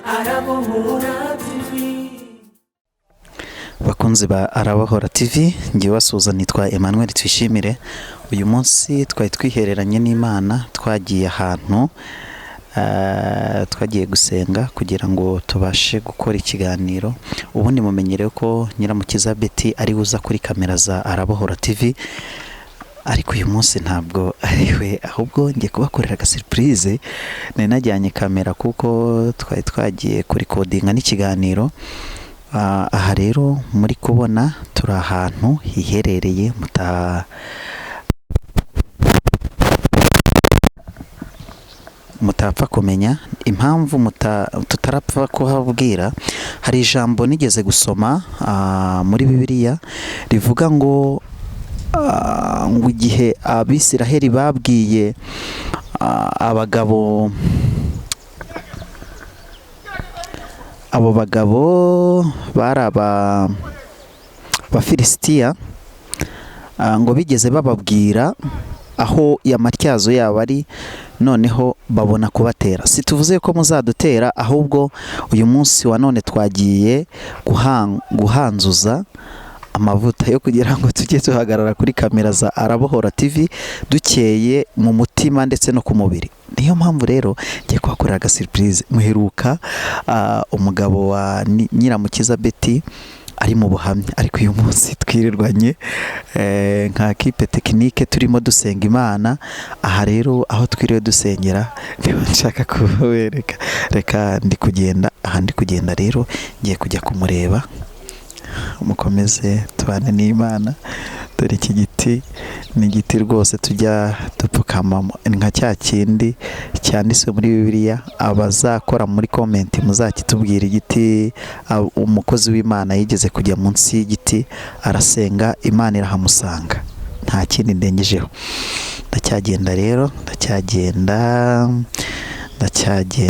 Arabohora TV. Bakunzi ba Arabohora TV, ngiye basuhuza, nitwa Emmanuel Twishimire. Uyu munsi twari twihereranye n'Imana, twagiye ahantu twagiye gusenga kugira ngo tubashe gukora ikiganiro. Ubundi mumenyereye ko Nyiramukiza Betty ari uza kuri kamera za Arabohora TV, ariko uyu munsi ntabwo ari we, ahubwo ngiye kubakorera agasurprise. Nari najyanye kamera kuko twari twagiye kurikodinga n'ikiganiro. Aha rero muri kubona turi ahantu hiherereye mutapfa kumenya impamvu tutarapfa kuhabwira. Hari ijambo nigeze gusoma muri Bibiliya rivuga ngo ngo igihe Abisiraheli babwiye abagabo, abo bagabo bari Abafilisitiya, ngo bigeze bababwira aho amatyazo yabo ari, noneho babona kubatera. Si tuvuze ko muzadutera, ahubwo uyu munsi wa none twagiye guhanzuza amavuta yo kugira ngo tujye duhagarara kuri kamera za Arabohora TV dukeye mu mutima ndetse no ku mubiri. Niyo mpamvu rero ngiye kuhakorera agasurprise. Muheruka umugabo wa Nyiramukiza Betty ari mu buhamya, ariko uyu munsi twirirwanye nka kipe tekinike turimo dusenga Imana. Aha rero aho twiriwe dusengera niba nshaka kubereka, reka ndi kugenda. Aha ndi kugenda rero ngiye kujya kumureba. Mukomeze tubane n'Imana. Dore iki giti ni igiti rwose tujya dupfukamamo, ni nka cya kindi cyanditswe muri Bibiliya. Abazakora muri komenti muzakitubwira igiti umukozi w'Imana yigeze kujya munsi y'igiti arasenga, Imana irahamusanga. Nta kindi ndengejeho. Ndacyagenda rero, ndacyagenda, ndacyagenda.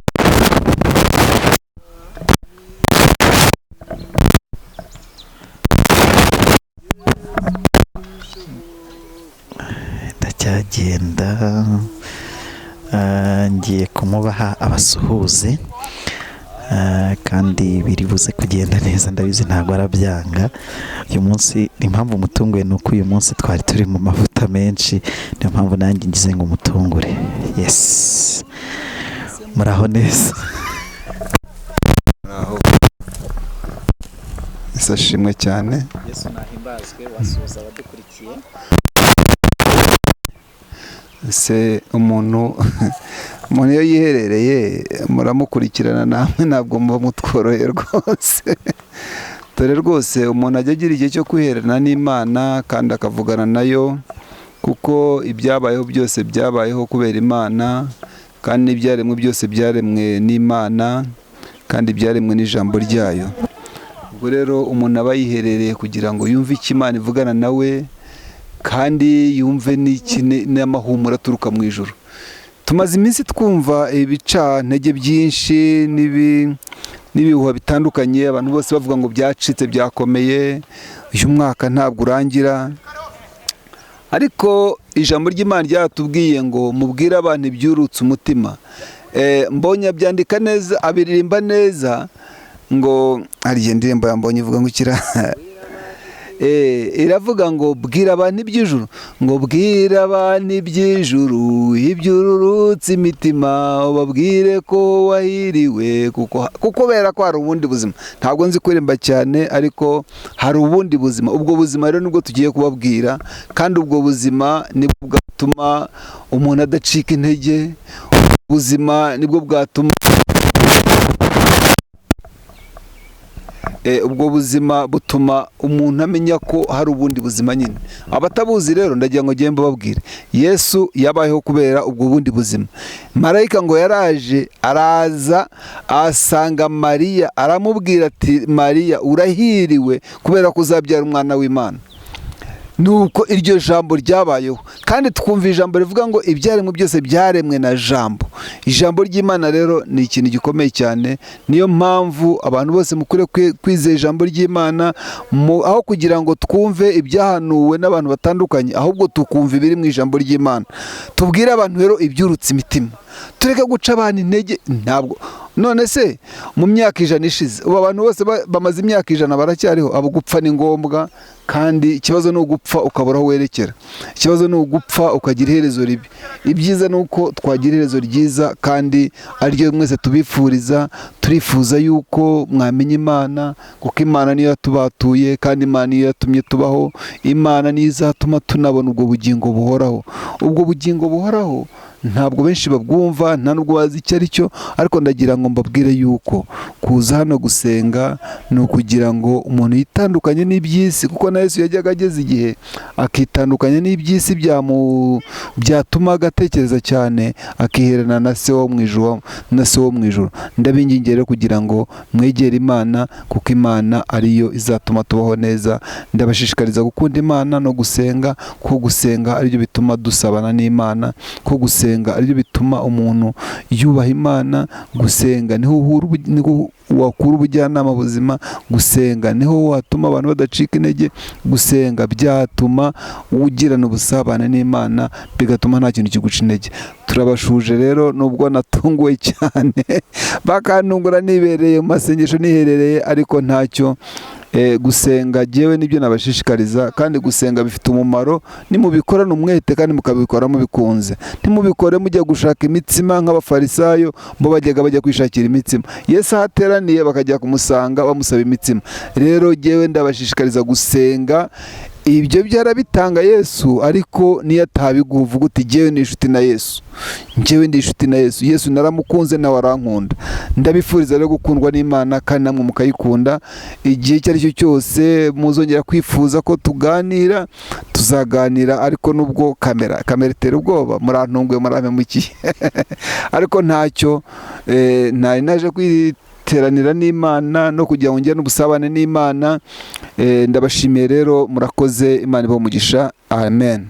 Ndacyagenda, ngiye kumubaha abasuhuze, kandi biri buze kugenda neza, ndabizi ntabwo arabyanga. Uyu munsi impamvu mutunguye ni uko uyu munsi twari turi mu mavuta menshi, niyo mpamvu nanjye ngize ngo mutungure. Yes, muraho neza. Muraho. Yesu ashimwe cyane. Yesu nahimbazwe. Wasuhuza abadukurikiye. Ese umuntu iyo yiherereye muramukurikirana namwe, ntabwo muba mutworoheye rwose. Dore rwose umuntu ajya agira igihe cyo kwihererana n'Imana kandi akavugana nayo, kuko ibyabayeho byose byabayeho kubera Imana, kandi n'ibyaremwe byose byaremwe n'Imana, kandi byaremwe n'ijambo ryayo. Ubwo rero umuntu aba yiherereye kugira ngo yumve icyo Imana ivugana nawe, kandi yumve n'amahumure aturuka mu ijuru. Tumaze iminsi twumva ibicantege byinshi n'ibihuha bitandukanye, abantu bose bavuga ngo byacitse, byakomeye, uyu mwaka ntabwo urangira. Ariko ijambo ry'Imana ryaratubwiye ngo mubwire abantu ibyurutse umutima. Mbonye abyandika neza, abiririmba neza, ngo hari igihe indirimbo ya Mbonye ivuga ngo ikira. Iravuga ngo bwira abantu iby'ijuru, ngo bwira abantu iby'ijuru, ibyururutse imitima, ubabwire ko wahiriwe, kuko kubera ko hari ubundi buzima. Ntabwo nzi kuririmba cyane, ariko hari ubundi buzima. Ubwo buzima rero nibwo tugiye kubabwira, kandi ubwo buzima nibwo bwatuma umuntu adacika intege, ubuzima nibwo bwatuma ubwo buzima butuma umuntu amenya ko hari ubundi buzima nyine. Abatabuzi rero ndagira ngo ngende mbabwire, Yesu yabayeho kubera ubwo bundi buzima. Marayika ngo yaraje, araza asanga Mariya, aramubwira ati Mariya urahiriwe kubera ko uzabyara umwana w'Imana. Nuko iryo jambo ryabayeho, kandi twumva ijambo rivuga ngo ibyaremwe byose byaremwe na jambo. Ijambo ry'Imana rero ni ikintu gikomeye cyane, niyo mpamvu abantu bose mukwiye kwizera ijambo ry'Imana, aho kugira ngo twumve ibyahanuwe n'abantu batandukanye, ahubwo tukumva ibiri mu ijambo ry'Imana. Tubwire abantu rero ibyurutse imitima, tureke guca abantu intege. Ntabwo None se mu myaka 100 ishize, ubu abantu bose bamaze imyaka 100 baracyariho. Abo gupfa ni ngombwa, kandi ikibazo ni ugupfa ukabura aho werekera, ikibazo ni ugupfa ukagira iherezo ribi. Ibyiza ni uko twagira iherezo ryiza, kandi ariryo mwese tubifuriza. Turifuza yuko mwamenya Imana, kuko Imana niyo yatubatuye, kandi Imana niyo yatumye tubaho. Imana niyo izatuma tunabona ubwo bugingo buhoraho. Ubwo bugingo buhoraho ntabwo benshi babwumva, nta nubwo bazi icyo ari cyo, ariko ndagira ngo mbabwire yuko kuza hano gusenga ni ukugira ngo umuntu yitandukanye n'iby'isi, kuko na Yesu yajyaga ageza igihe akitandukanya n'iby'isi byatumaga atekereza cyane, akiherana na se wo mu ijuru, na se wo mu ijuru. Ndabingingira rero kugira ngo mwegere Imana, kuko Imana ariyo izatuma tubaho neza. Ndabashishikariza gukunda Imana no gusenga, kuko gusenga aribyo bituma dusabana n'Imana, kuko gusenga aribyo bituma umuntu yubaha Imana. Gusenga niho uhura niho wakura ubujyanama buzima, gusenga niho watuma abantu badacika intege, gusenga byatuma ugirana ubusabane n'Imana, bigatuma nta kintu kiguca intege. Turabashuje rero, nubwo natunguwe cyane bakantungura nibereye mu masengesho niherereye, ariko ntacyo. Gusenga jyewe nibyo nabashishikariza, kandi gusenga bifite umumaro nimubikorana umwete kandi mukabikora mubikunze. Ntimubikore mujya gushaka imitsima nk'abafarisayo bo bajyaga bajya kwishakira imitsima. Yesu aho ateraniye bakajya kumusanga bamusaba imitsima. Rero jyewe ndabashishikariza gusenga. Ibyo byarabitanga Yesu, ariko niyo atabiguha uvuga uti jyewe ni inshuti na Yesu, njyewe ndi inshuti na Yesu, Yesu naramukunze nawe arankunda. Ndabifuriza rero gukundwa n'Imana kandi namwe mukayikunda. Igihe icyo ari cyo cyose muzongera kwifuza ko tuganira, tuzaganira, ariko nubwo kamera itera ubwoba, murantunguye, murampemukiye ariko ntacyo. Nari naje kwiteranira n'Imana no kugira ngo ngire n'ubusabane n'Imana. Ndabashimiye rero, murakoze. Imana ibahe umugisha. Amen.